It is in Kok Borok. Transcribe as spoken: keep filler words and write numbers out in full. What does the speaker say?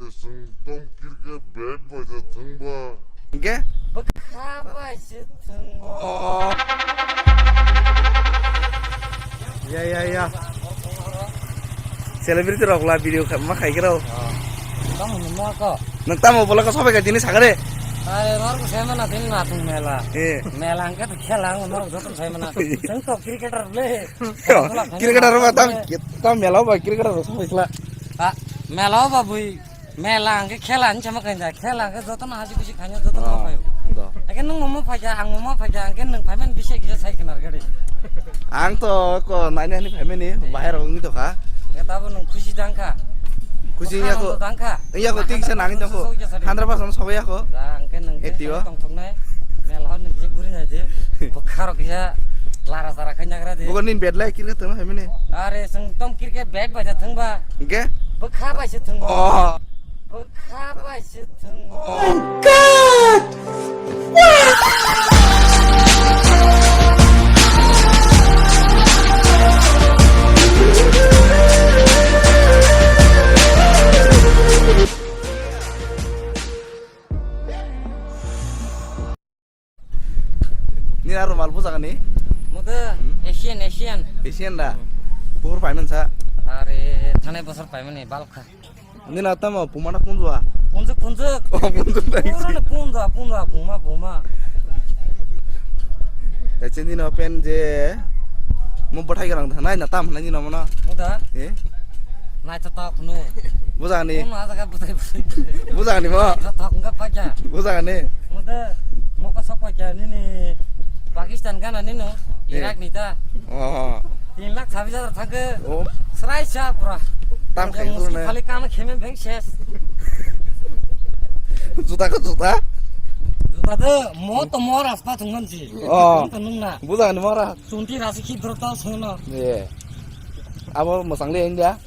Chwng tom cricket bat bai da thwngba. Hingke? Bwkha bai se thwngba. Oh. Ya, ya, ya. Celebrity rok la video kha-, ma khai khe rw. Oh. Tamo ni mo ko? Nwng tamo bola ko sobai ka tini sagare? Are, nor ko sema na tin na tung mela. Eh. Mela ang ke to khela ang nor joto sema na. Chwng to cricketer le. Yo, cricketer ba tam, tam mela ba cricketer rok sobai khla. Ah, mela ba bui. Mela hwnkhe khela hinwi sama khainai, khela hwnkhe jotono haji kuji khainai, jotono ma phaio. Do. Hwnkhe nwng momo phaikha, ang momo phaikha, hwnkhe nwng phaimani bisi kisa sai khna rwgadi. Ang to ko nainani phaimani, bahai rok wngwi tongkha. Hwnkhe tabo nwng khusi dangkha. Khusi wngya ko. Dangkha. Wngya ko, tik se nangwi tongkho. Hundred percent sobai ya ko. Ja, hwnkhe nwng khe tongthoknai. Mela hor nwng kisa guri nai di. Bwkha rok kisa lara sara khai nagra di. Bugo nini bedlai kiri tongma phaimani. Are, chwng tom cricket bat bai da thwngba. Hingke? Bwkha bai se thwngba. Oh. Bwkha bai se thwngba. Oh God! Ni aro mal bujagani? Muda, hmm? Asian, Asian. Asian da? Hmm. Bukur paiman sa? Are, thanai bosor paimani, balkha. Ni na tamo, pumana punjua? Punjuk, punjuk. Oh, punjuk da. Purana punjua, punjua, puma, puma. Eche ni no pen je, mo bathai garang thanai na tam, nai ni no mana? Muda? Eh? Naithotok hwno. Bujagani? Hwno, ah jaga bwtai bwtai. Bujagani mo? Naithotok wngkha paikha. Bujagani? Muda, mokol sok paikha nini Pakistan gana nino, eh. Iraq ni ta. Oh. Tin lakh sabis hajar thangkhe. Oh. Srai sa pura. Tam khai muski bune. Khali kam kheme beng ses. Juta ko juta? Juta de mo to mo raspa thungman si. Oh. Mo to nungna. Bujagani mo ra. Sunti rasi khidro ta sungna. Ye. Abo mwsang le India.